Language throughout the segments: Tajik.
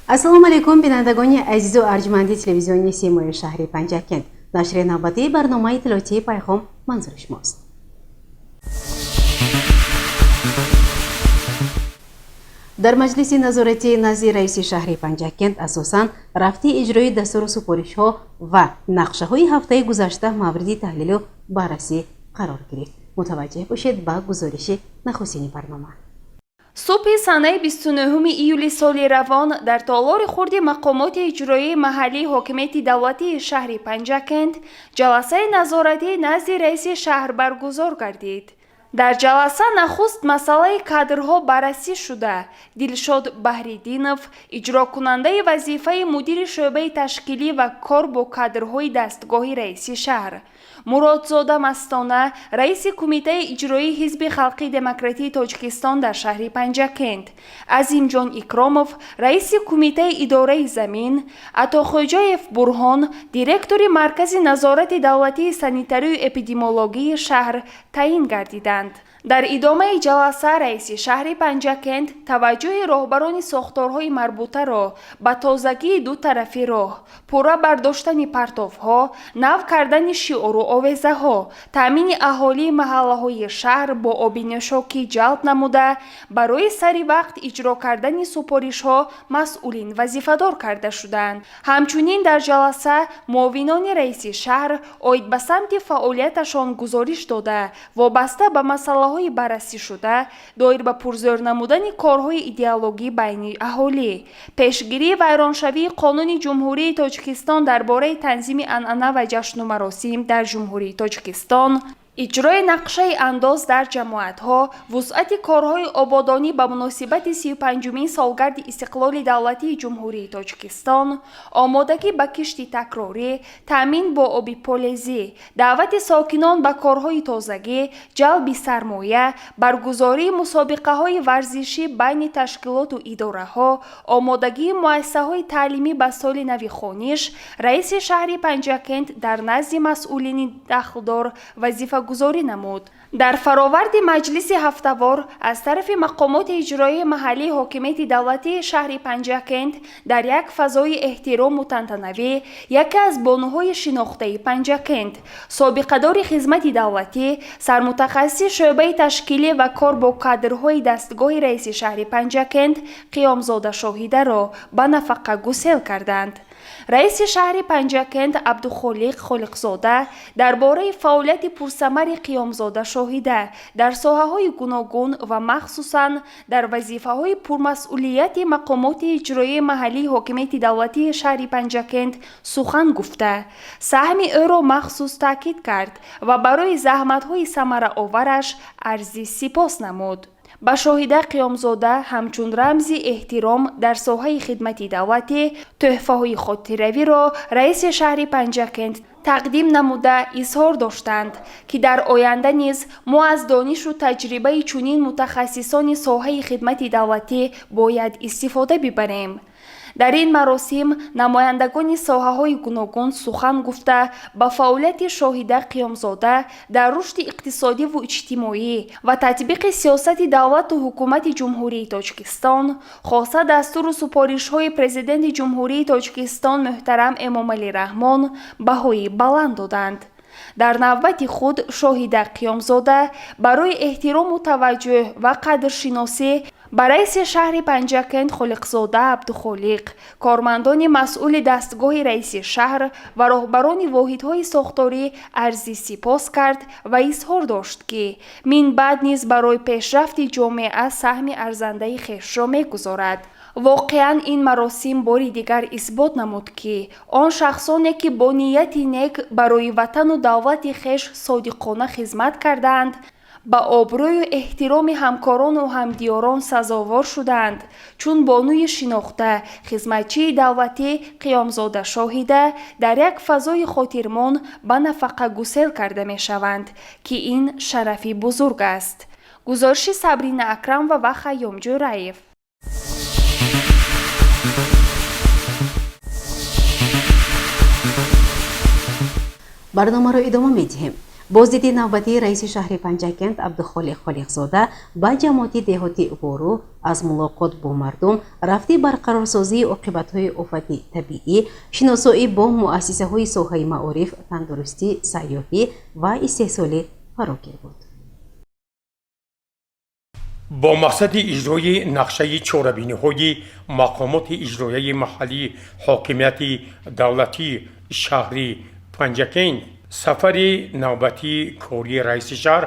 Ассалому алайкум, бинандагони азизу арҷманди телевизиони Симои шаҳри Панҷакент. Нашри навбатии барномаи иттилоотии «Пайғом» манзури шумост. Дар маҷлиси назоратии назди раиси шаҳри Панҷакент асосан рафти иҷрои дастуру супоришҳо ва нақшаҳои ҳафтаи гузашта мавриди таҳлилу баррасӣ қарор гирифт. Мутаваҷҷеҳ бошед ба гузориши нахустини барнома. Субҳи санаи 29 июли соли равон дар толори хурди мақомоти иҷроии маҳаллии ҳокимияти давлатии шаҳри Панҷакент ҷаласаи назоратӣ назди раиси шаҳр баргузор гардид. Дар ҷаласа нахуст масъалаи кадрҳо баррасӣ шуда, Дилшод Баҳриддинов, иҷрокунандаи вазифаи мудири шӯъбаи ташкилӣ ва кор бо кадрҳои дастгоҳи раиси шаҳр, Муродзода Мастона, раиси Кумитаи иҷроии Ҳизби халқии демократии Тоҷикистон дар шаҳри Панҷакент, Азимҷон Икромов, раиси Кумитаи идораи замин, Атохӯҷаев Бурҳон, директори Маркази назорати давлатии санитарию эпидемиологии шаҳр таъин гардиданд. Дар идомаи ҷаласа раиси шаҳри Панҷакент таваҷҷӯҳи роҳбарони сохторҳои марбутаро ба тозагии ду тарафи роҳ, пурра бардоштани партовҳо, нав кардани шиору овезаҳо, таъмини аҳолии маҳаллаҳои шаҳр бо оби нӯшокӣ ҷалб намуда, барои сари вақт иҷро кардани супоришҳо масъулин вазифадор карда шуданд. Ҳамчунин дар ҷаласа муовинони раиси шаҳр оид ба самти фаъолияташон гузориш дода, вобаста ба масъалаҳои баррасӣшуда доир ба пурзӯр намудани корҳои идеологӣ байни аҳолӣ, пешгирии вайроншавии Қонуни Ҷумҳурии Тоҷикистон дар бораи танзими анъана ва ҷашну маросим дар Ҷумҳурии Тоҷикистон, иҷрои нақшаи андоз дар ҷамоатҳо, вусъати корҳои ободонӣ ба муносибати 35-умин солгарди истиқлоли давлатии Ҷумҳурии Тоҷикистон, омодагӣ ба кишти такрорӣ, таъмин бо оби полезӣ, даъвати сокинон ба корҳои тозагӣ, ҷалби сармоя, баргузории мусобиқаҳои варзишӣ байни ташкилоту идораҳо, омодагии муассисаҳои таълимӣ ба соли нави хониш, раиси шаҳри Панҷакент дар назди масъулини дахлдор вазифагузорӣ намуд. Дар фароварди маҷлиси ҳафтавор аз тарафи мақомоти иҷроии маҳаллии ҳокимияти давлатии шаҳри Панҷакент дар як фазои эҳтирому тантанавӣ яке аз бонуҳои шинохтаи Панҷакент, собиқадори хизмати давлатӣ, сармутахассиси шӯъбаи ташкилӣ ва кор бо кадрҳои дастгоҳи раиси шаҳри Панҷакент Қиёмзода Шоҳидаро ба нафақа гусел карданд. Раиси шаҳри Панҷакент Абдухолиқ Холиқзода дар бораи фаъолияти пурсамари Қиёмзода Шоҳида дар соҳаҳои гуногун ва махсусан дар вазифаҳои пурмасъулияти мақомоти иҷроии маҳаллии ҳокимияти давлатии шаҳри Панҷакент сухан гуфта, саҳми ӯро махсус таъкид кард ва барои заҳматҳои самараовараш арзи сипос намуд. Ба Шоҳида Қиёмзода ҳамчун рамзи эҳтиром дар соҳаи хидмати давлатӣ тӯҳфаҳои хотиравиро раиси шаҳри Панҷакент тақдим намуда, изҳор доштанд, ки дар оянда низ мо аз донишу таҷрибаи чунин мутахассисони соҳаи хидмати давлатӣ бояд истифода бибарем. Дар ин маросим намояндагони соҳаҳои гуногун сухан гуфта, ба фаъолияти Шоҳида Қиёмзода дар рушди иқтисодиву иҷтимоӣ ва татбиқи сиёсати давлату ҳукумати Ҷумҳурии Тоҷикистон, хоса дастуру супоришҳои Президенти Ҷумҳурии Тоҷикистон муҳтарам Эмомалӣ Раҳмон баҳои баланд доданд. Дар навбати худ Шоҳида Қиёмзода барои эҳтирому таваҷҷӯҳ ва қадршиносӣ ба раиси шаҳри Панҷакент Холиқзода Абдухолиқ, кормандони масъули дастгоҳи раиси шаҳр ва роҳбарони воҳидҳои сохторӣ арзи сипос кард ва изҳор дошт, ки минбаъд низ барои пешрафти ҷомеа саҳми арзандаи хешро мегузорад. Воқеан, ин маросим бори дигар исбот намуд, ки он шахсоне, ки бо нияти нек барои ватану давлати хеш содиқона хизмат кардаанд, ба обрӯю эҳтироми ҳамкорону ҳамдиёрон сазовор шудаанд, чун бонуи шинохта, хизматчии давлатӣ Қиёмзода Шоҳида дар як фазои хотирмон ба нафақа гусел карда мешаванд, ки ин шарафи бузург аст. Гузориши Сабрина Акрамова ва Хайём Ҷӯраев. Барномаро идома медиҳем. Боздиди навбатии раиси шаҳри Панҷакент Абдухолиқ Холиқзода ба ҷамоати деҳоти Воруҳ аз мулоқот бо мардум, рафти барқарорсозии оқибатҳои офати табиӣ, шиносоӣ бо муассисаҳои соҳаи маориф, тандурустӣ, сайёҳӣ ва истеҳсолӣ фарогир буд. Бо мақсади иҷрои нақшаи чорабиниҳои мақомоти иҷроияи маҳаллии ҳокимияти давлатии шаҳри Панҷакент, сафари навбатии кории раиси шаҳр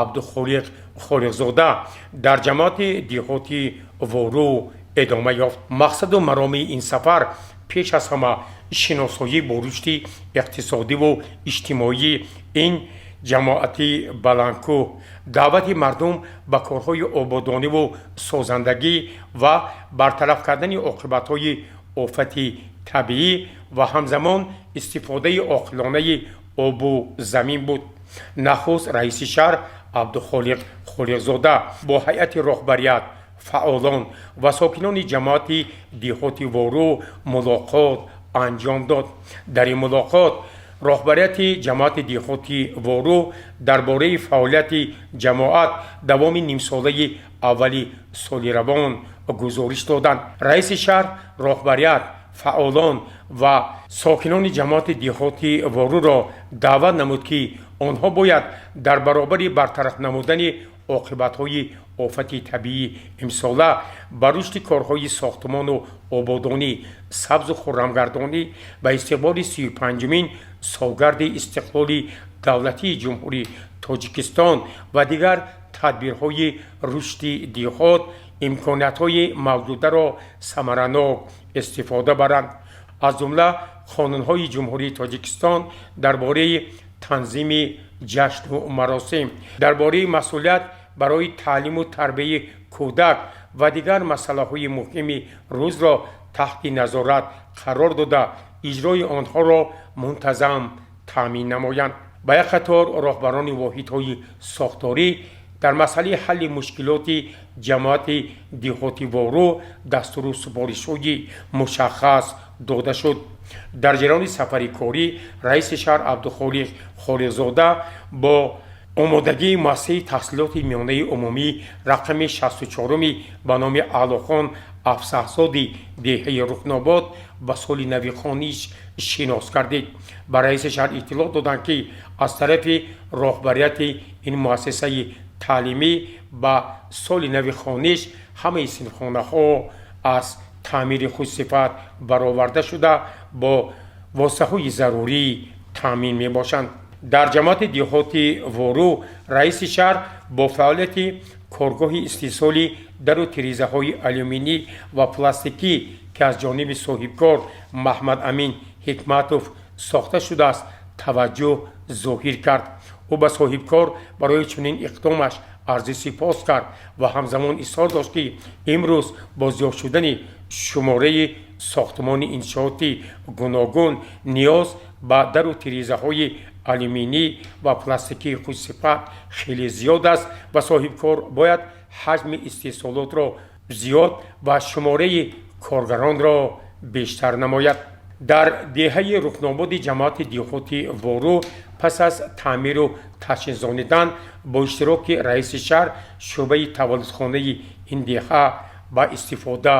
Абдухолиқ Холиқзода дар ҷамоати деҳоти Воруҳ идома ёфт. Мақсаду мароми ин сафар пеш аз ҳама шиносоӣ бо рушди иқтисодиву иҷтимоии ин ҷамоати баландкӯҳ, даъвати мардум ба корҳои ободониву созандагӣ ва бартараф кардани оқибатҳои офати табиӣ ва ҳамзамон истифодаи оқилонаи обу замин буд. Нахуст раиси шаҳр Абдухолиқ Холиқзода бо ҳайати роҳбарият, фаъолон ва сокинони ҷамоати деҳоти Воруҳ мулоқот анҷом дод. Дар ин мулоқот роҳбарияти ҷамоати деҳоти Воруҳ дар бораи фаъолияти ҷамоат давоми нимсолаи аввали соли равон гузориш доданд. Раиси шаҳр роҳбарият, фаъолон ва сокинони ҷамоати деҳоти Воруҳро даъват намуд, ки онҳо бояд дар баробари бартараф намудани оқибатҳои офати табиӣ имсола ба рушди корҳои сохтмону ободонӣ, сабзу хуррамгардонӣ, ба истиқболи 35-умин солгарди истиқлоли давлатии Ҷумҳурии Тоҷикистон ва дигар тадбирҳои рушди деҳот имкониятҳои мавҷударо самаранок истифода баранд. Аз ҷумла қонунҳои Ҷумҳурии Тоҷикистон дар бораи танзими ҷашну маросим, дар бораи масъулият барои таълиму тарбияи кӯдак ва дигар масъалаҳои муҳими рӯзро таҳти назорат қарор дода, иҷрои онҳоро мунтазам таъмин намоянд. Ба як қатор роҳбарони воҳидҳои сохторӣ дар масъалаи ҳалли мушкилоти ҷамоати деҳоти Воруҳ дастуру супоришҳои мушаххас дода шуд. Дар ҷараёни сафари корӣ раиси шаҳр Абдухолиқ Холиқзода бо омодагии муассисаи таҳсилоти миёнаи умумӣ рақами 64-уми ба номи Аълохон Афсаҳзоди деҳаи Рукнобод ба соли нави хониш шинос гардид. Ба раиси шаҳр иттилоъ доданд, ки аз тарафи роҳбарияти ин муассисаи таълимӣ ба соли нави хониш ҳамаи синфхонаҳо аз таъмири хушсифат бароварда шуда, бо воситаҳои зарурӣ таъмин мебошанд. Дар ҷамоати деҳоти Воруҳ раиси шаҳр бо фаъолияти коргоҳи истеҳсоли дару тирезаҳои алюминӣ ва пластикӣ, ки аз ҷониби соҳибкор Маҳмад Амин Ҳикматов сохта шудааст, таваҷҷӯҳ зоҳир кард. Ӯ ба соҳибкор барои чунин иқдомаш арзи сипос кард ва ҳамзамон изҳор дошт, ки имрӯз бо зиёд шудани шумораи сохтмони иншооти гуногун ниёз ба дару тирезаҳои алюминӣ ва пластикии хушсифат хеле зиёд аст ва соҳибкор бояд ҳаҷми истеҳсолотро зиёд ва шумораи коргаронро бештар намояд. Дар деҳаи Рукнободи ҷамоати деҳоти Воруҳ пас аз таъмиру таҷҳизонидан бо иштироки раиси шаҳр шӯъбаи таваллудхонаи ин деҳа ба истифода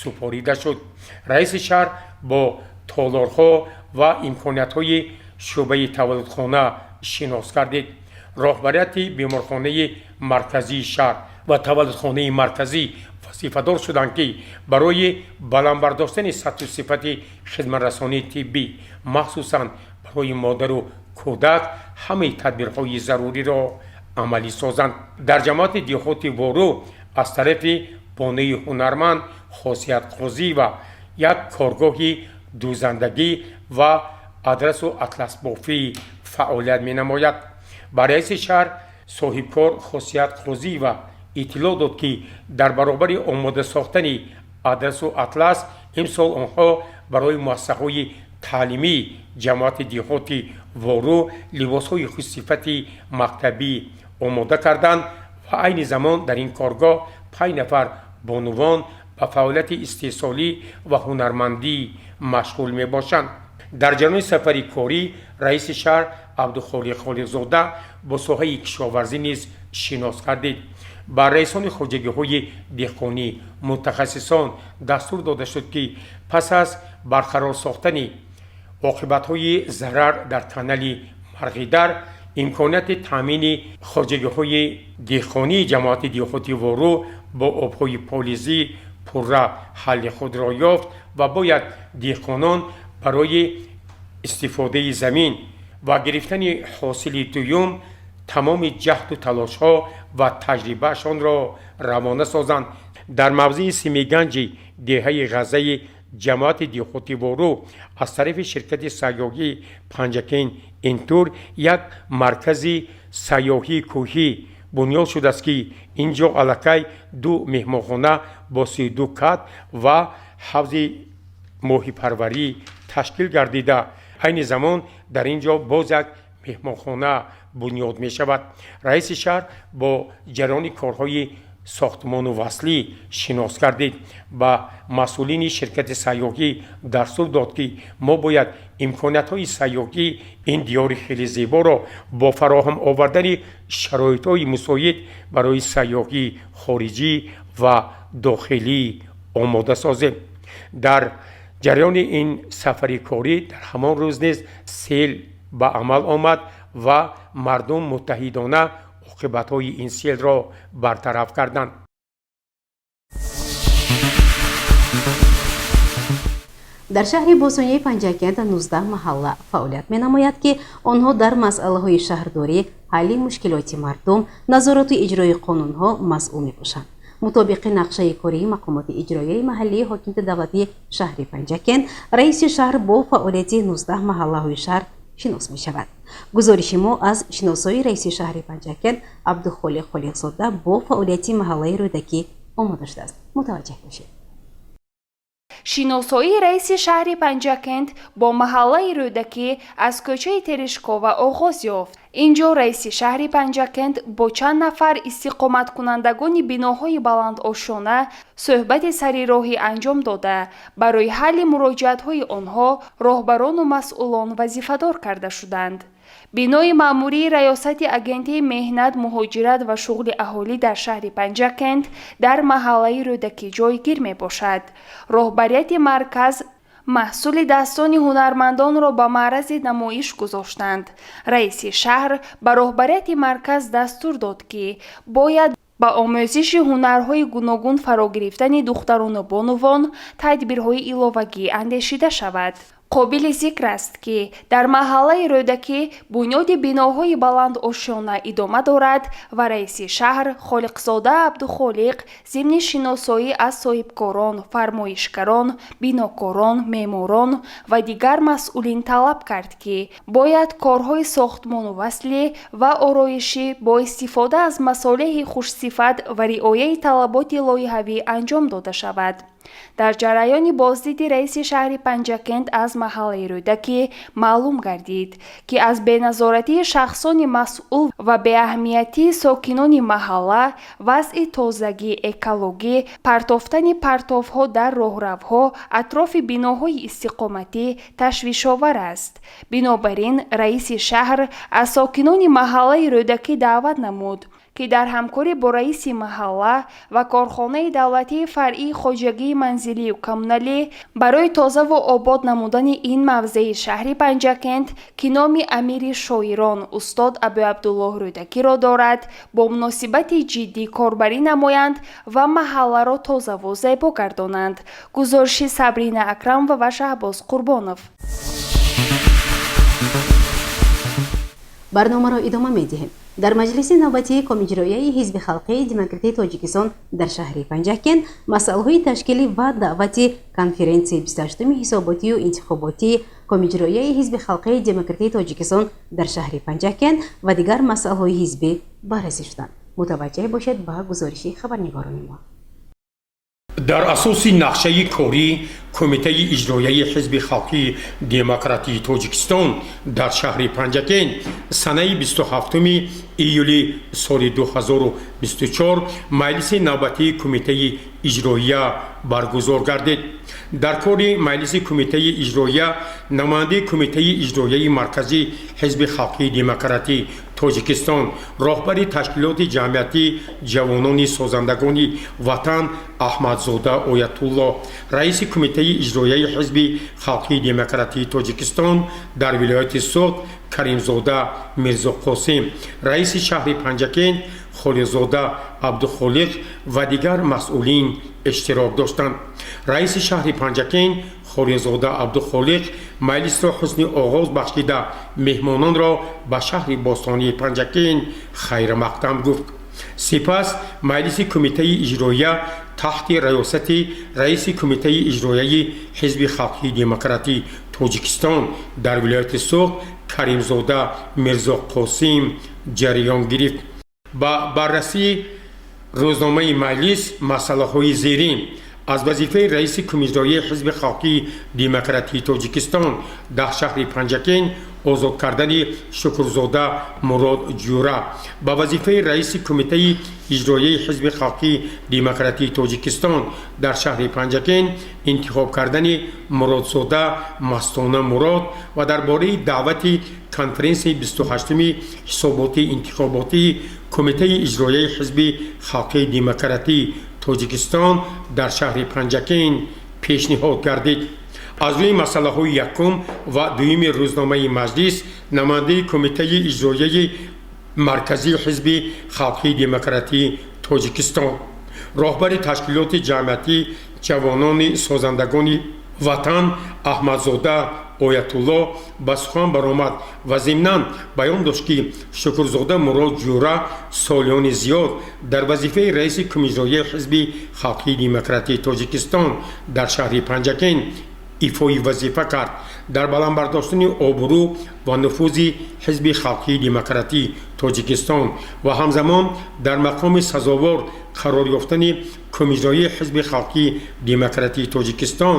супорида шуд. Раиси шаҳр бо толорҳо ва имкониятҳои шӯъбаи таваллудхона шинос гардид. Роҳбарияти беморхонаи марказии шаҳр ва таваллудхонаи марказӣ вазифадор шуданд, ки барои баланд бардоштани сатҳу сифати хизматрасонии тиббӣ, махсусан барои модару кӯдак, ҳамаи тадбирҳои заруриро амалӣ созанд. Дар ҷамоати деҳоти Воруҳ аз тарафи бонуи ҳунарманд Хосият Қозиева як коргоҳи дӯзандагӣ ва адрасу атласбофӣ фаъолият менамояд. Ба раиси шаҳр соҳибкор Хосият Қозиева иттилоъ дод, ки дар баробари омода сохтани адрасу атлас имсол онҳо барои муассисаҳои таълимии ҷамоати деҳоти Воруҳ либосҳои хушсифати мактабӣ омода карданд ва айни замон дар ин коргоҳ 5 нафар бонувон ба фаъолияти истеҳсолӣ ва ҳунармандӣ машғул мебошанд. Дар ҷараёни сафари корӣ раиси шаҳр Абдухолиқ Холиқзода бо соҳаи кишоварзӣ низ шинос гардид. Ба раисони хоҷагиҳои деҳқонӣ, мутахассисон дастур дода шуд, ки пас аз барқарор сохтани оқибатҳои зарар дар канали Марғидар, имконияти таъмини хоҷагиҳои деҳқонии ҷамоати деҳоти Воруҳ бо обҳои полизӣ пурра ҳалли худро ёфт ва бояд деҳқонон барои истифодаи замин ва гирифтани ҳосили дуюм тамоми ҷаҳду талошҳо ва таҷрибаашонро равона созанд. Дар мавзеи Симиганҷи деҳаи Ғаззаи ҷамоати деҳоти Воруҳ аз тарафи ширкати сайёҳии Панҷакент Интур як маркази сайёҳии кӯҳӣ бунёд шудааст, ки ин ҷо аллакай ду меҳмонхона бо 32 кат ва ҳавзи моҳипарварӣ ташкил гардида, айни замон дар ин ҷо боз як меҳмонхона бунёд мешавад. Раиси шаҳр бо ҷараёни корҳои сохтмону васлӣ шинос гардид. Ба масъулини ширкати сайёҳӣ дастур дод, ки мо бояд имкониятҳои сайёҳии ин диёри хеле зеборо бо фароҳам овардани шароитҳои мусоид барои сайёҳии хориҷӣ ва дохилӣ омода созем. Дар ҷараёни ин сафари корӣ дар ҳамон рӯз низ сел ба амал омад ва мардум муттаҳидона оқибатҳои ин селро бартараф карданд. Дар шаҳри бостонии Панҷакент 19 маҳалла фаъолият менамояд, ки онҳо дар масъалаҳои шаҳрдорӣ, ҳалли мушкилоти мардум, назорату иҷрои қонунҳо масъул мебошанд. Мутобиқи нақшаи кории мақомоти иҷроияи маҳаллии ҳокимияти давлатии шаҳри Панҷакент, раиси шаҳр бо фаъолияти 19 маҳаллаҳои шаҳр шинос мешавад. Гузориши мо аз шиносоии раиси шаҳри Панҷакент Абдухолиқ Холиқзода бо фаъолияти маҳаллаи Рӯдакӣ омода шудааст. Мутаваҷҷеҳ бошед. Шиносоии раиси шаҳри Панҷакент бо маҳаллаи Рӯдакӣ аз кӯчаи Терешкова оғоз ёфт. Ин ҷо раиси шаҳри Панҷакент бо чанд нафар истиқоматкунандагони биноҳои баландошёна суҳбати сари роҳӣ анҷом дода, барои ҳалли муроҷиатҳои онҳо роҳбарону масъулон вазифадор карда шуданд. Бинои маъмурии раёсати Агентии меҳнат, муҳоҷират ва шуғли аҳолӣ дар шаҳри Панҷакент дар маҳаллаи Рӯдакӣ ҷойгир мебошад. Роҳбарияти марказ маҳсули дастони ҳунармандонро ба маърази намоиш гузоштанд. Раиси шаҳр ба роҳбарияти марказ дастур дод, ки бояд ба омӯзиши ҳунарҳои гуногун фаро гирифтани духтарону бонувон тадбирҳои иловагӣ андешида шавад. Қобили зикр аст, ки дар маҳаллаи Рӯдакӣ бунёди биноҳои баландошёна идома дорад ва раиси шаҳр Холиқзода Абдухолиқ зимни шиносоӣ аз соҳибкорон, фармоишгарон, бинокорон, меъморон ва дигар масъулин талаб кард, ки бояд корҳои сохтмону васлӣ ва ороишӣ бо истифода аз масолеҳи хушсифат ва риояи талаботи лоиҳавӣ анҷом дода шавад. Дар ҷараёни боздиди раиси шаҳри Панҷакент аз маҳаллаи Рӯдакӣ маълум гардид, ки аз беназоратии шахсони масъул ва беаҳамиятии сокинони маҳалла вазъи тозагӣ, экологӣ, партофтани партовҳо дар роҳравҳо атрофи биноҳои истиқоматӣ ташвишовар аст. Бинобар ин раиси шаҳр аз сокинони маҳаллаи Рӯдакӣ даъват намуд, ки дар ҳамкорӣ бо раиси маҳалла ва корхонаи давлатии фаръии хоҷагии манзилию коммуналӣ барои тозаву обод намудани ин мавзеи шаҳри Панҷакент, ки номи амири шоирон устод Абуабдуллоҳ Рӯдакиро дорад, бо муносибати ҷиддӣ корбарӣ намоянд ва маҳалларо тозаву зебо гардонанд. Гузориши Сабрина Акрамова ва Шаҳбоз Қурбонов. Барномаро идома медиҳем. Дар маҷлиси навбатии Комиҷроияи Ҳизби халқии демократии Тоҷикистон дар шаҳри Панҷакент масъалаҳои ташкилӣ ва даъвати конференсияи 28-уми ҳисоботию интихоботии Комиҷроияи Ҳизби халқии демократии Тоҷикистон дар шаҳри Панҷакент ва дигар масъалаҳои ҳизбӣ баррасӣ шуданд. Мутаваҷҷеҳ бошед ба гузориши хабарнигорони мо. Дар асоси нақшаи корӣ Кумитаи иҷроияи Ҳизби халқии демократии Тоҷикистон дар шаҳри Панҷакент санаи 27 июли соли 2024 маҷлиси навбатии Кумитаи иҷроия баргузор гардид. Дар кори маҷлиси Кумитаи иҷроия намояндаи Кумитаи иҷроияи Марказии Ҳизби халқии демократии Тоҷикистон, роҳбари ташкилоти ҷамъиятии ҷавонони созандагони ватан Аҳмадзода Оятулло, раиси Кумитаи иҷроияи Ҳизби халқии демократии Тоҷикистон дар вилояти Суғд Каримзода Мирзоқосим, раиси шаҳри Панҷакент Холиқзода Абдухолиқ ва дигар масъулин иштирок доштанд. Раиси шаҳри Панҷакент Холиқзода Абдухолиқ маҷлисро ҳусни оғоз бахшида, меҳмононро ба шаҳри бостонии Панҷакент хайрмақдам гуфт. Сипас маҷлиси Кумитаи иҷроия таҳти раёсати раиси Кумитаи иҷроияи Ҳизби халқии демократии Тоҷикистон дар вилояти Суғд Каримзода Мирзоқосим ҷараён гирифт. Ба баррасии рӯзномаи маҷлис масъалаҳои зерин: аз вазифаи раиси Кумиҷроияи Ҳизби халқии демократии Тоҷикистон дар шаҳри Панҷакент озод кардани Шукрзода Мурод Ҷура, ба вазифаи раиси Кумитаи иҷроияи Ҳизби халқии демократии Тоҷикистон дар шаҳри Панҷакент интихоб кардани Муродзода Мастона Мурод ва дар бораи даъвати конференсияи 28-уми ҳисоботии интихоботии Кумитаи иҷроияи Ҳизби халқии демократии Тоҷикистон дар шаҳри Панҷакент пешниҳод гардид. Аз рӯи масъалаҳои якум ва дуюми рӯзномаи маҷлис намояндаи Кумитаи иҷроияи Марказии Ҳизби халқии демократии Тоҷикистон, роҳбари ташкилоти ҷамъиятии ҷавонони созандагони ватан Аҳмадзода Оятулло ба сухан баромад ва зимнан баён дошт, ки Шукрзода Мурод Ҷура солиёни зиёд дар вазифаи раиси Кумиҷроияи Ҳизби халқии демократии Тоҷикистон дар шаҳри Панҷакент ифои вазифа кард, дар баланд бардоштани обрӯ ва нуфузи Ҳизби халқии демократии Тоҷикистон ва ҳамзамон дар мақоми сазовор қарор ёфтани Кумиҷроии Ҳизби халқии демократии Тоҷикистон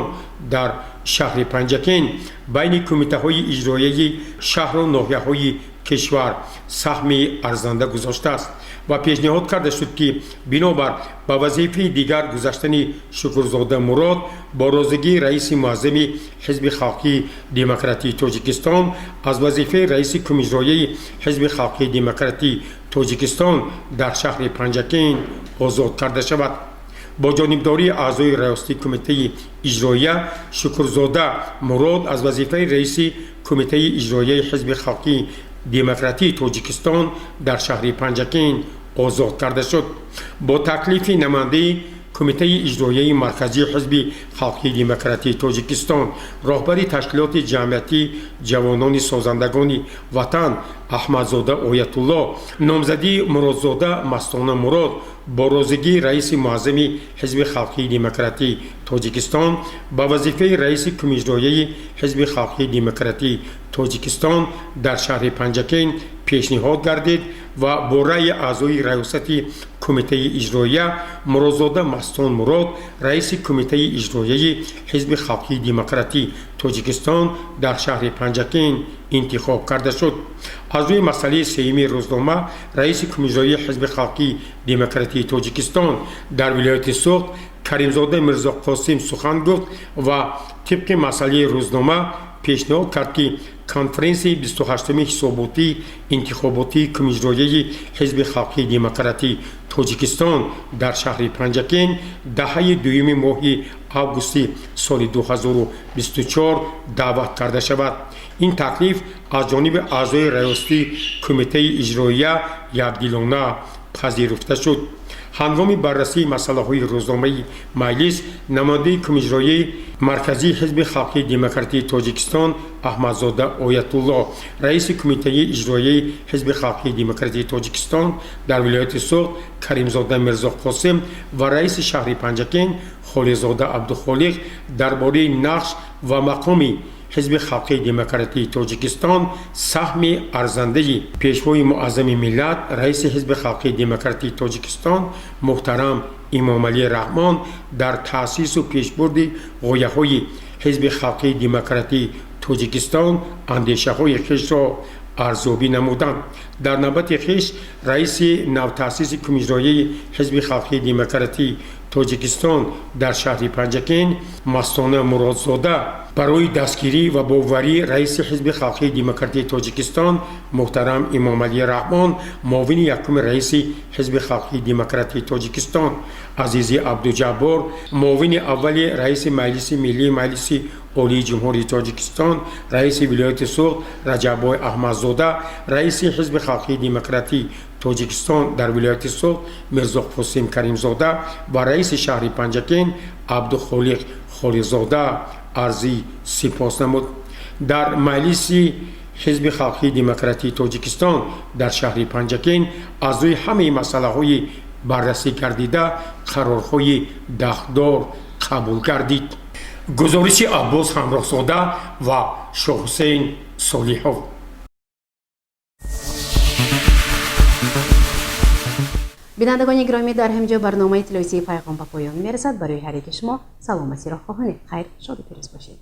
дар шаҳри Панҷакент байни кумитаҳои иҷроияи шаҳру ноҳияҳои кишвар саҳми арзанда гузоштааст ва пешниҳод карда шуд, ки бинобар ба вазифаи дигар гузаштани Шукрзода Мурод бо розигии раиси муаззами Ҳизби халқии демократии Тоҷикистон аз вазифаи раиси Кумиҷроияи Ҳизби халқии демократии Тоҷикистон дар шаҳри Панҷакент озод карда шавад. Бо ҷонибдории аъзои раёсати Кумитаи иҷроия Шукрзода Мурод аз вазифаи раиси Кумитаи иҷроияи Ҳизби халқии демократии Тоҷикистон дар шаҳри Панҷакент озод карда шуд. Бо таклифи намояндаи Кумитаи иҷроияи Марказии Ҳизби халқии демократии Тоҷикистон, роҳбари ташкилоти ҷамъиятии ҷавонони созандагони ватан Аҳмадзода Оятулло номзадии Муродзода Мастона Мурод бо розигии раиси муаззами Ҳизби халқии демократии Тоҷикистон ба вазифаи раиси Кумиҷроияи Ҳизби халқии демократии Тоҷикистон дар шаҳри Панҷакент пешниҳод гардид ва бо раъи аъзои раёсати Кумитаи иҷроия Муродзода Мастон Мурод раиси Кумитаи иҷроияи Ҳизби халқии демократии Тоҷикистон дар шаҳри Панҷакент интихоб карда шуд. Аз рӯи масъалаи сеюми рӯзнома раиси Кумиҷроии Ҳизби халқии демократии Тоҷикистон дар вилояти Суғд Каримзода Мирзоқосим сухан гуфт ва тибқи масъалаи рӯзнома пешниҳод кард, ки конференсияи 28-уми ҳисоботии интихоботии Кумиҷроияи Ҳизби халқии демократии Тоҷикистон дар шаҳри Панҷакент даҳаи дуюми моҳи августи соли 2024 даъват карда шавад. Ин таклиф аз ҷониби аъзои раёсати Кумитаи иҷроия якдилона пазируфта шуд. Ҳангоми баррасии масъалаҳои рӯзномаи маҷлис намояндаи Кумиҷроияи Марказии Ҳизби халқии демократии Тоҷикистон Аҳмадзода Оятулло, раиси Кумитаи иҷроияи Ҳизби халқии демократии Тоҷикистон дар вилояти Суғд Каримзода Мирзоқосим ва раиси шаҳри Панҷакент Холиқзода Абдухолиқ дар бораи нақш ва мақоми Ҳизби халқии демократии Тоҷикистон саҳми арзандаи Пешвои Муаззами миллат, раиси Ҳизби халқии демократии Тоҷикистон муҳтарам Эмомалӣ Раҳмон дар таъсису пешбурди ғояҳои Ҳизби халқии демократии Тоҷикистон андешаҳои хешро арзёбӣ намуданд. Дар навбати хеш раиси навтаъсиси Кумиҷроияи Ҳизби халқии демократии Тоҷикистон дар шаҳри Панҷакент Мастона Муродзода барои дастгирӣ ва боварии раиси Ҳизби халқии демократии Тоҷикистон муҳтарам Эмомалӣ Раҳмон, муовини якуми раиси Ҳизби халқии демократии Тоҷикистон Азизи Абдуҷаббор, муовини аввали раиси Маҷлиси Миллии Маҷлиси Олии Ҷумҳурии Тоҷикистон, раиси вилояти Суғд Раҷаббой Аҳмадзода, раиси Ҳизби халқии демократии Тоҷикистон дар вилояти Суғд Мирзоқосим Каримзода ва раиси шаҳри Панҷакент Абдухолиқ Холиқзода арзи сипос намуд. Дар маҷлиси Ҳизби халқии демократии Тоҷикистон дар шаҳри Панҷакент аз рӯи ҳамаи масъалаҳои баррасӣ гардида қарорҳои дахлдор қабул гардид. Гузориши Аббос Ҳамроҳзода ва Шоҳҳусейн Солиҳов. Бинандагони гиромӣ, дар ҳамин ҷо барномаи иттилоотии «Пайғом» ба поён мерасад. Барои ҳар яки шумо саломатиро хоҳонем. Хайр, шоду пирӯз бошед.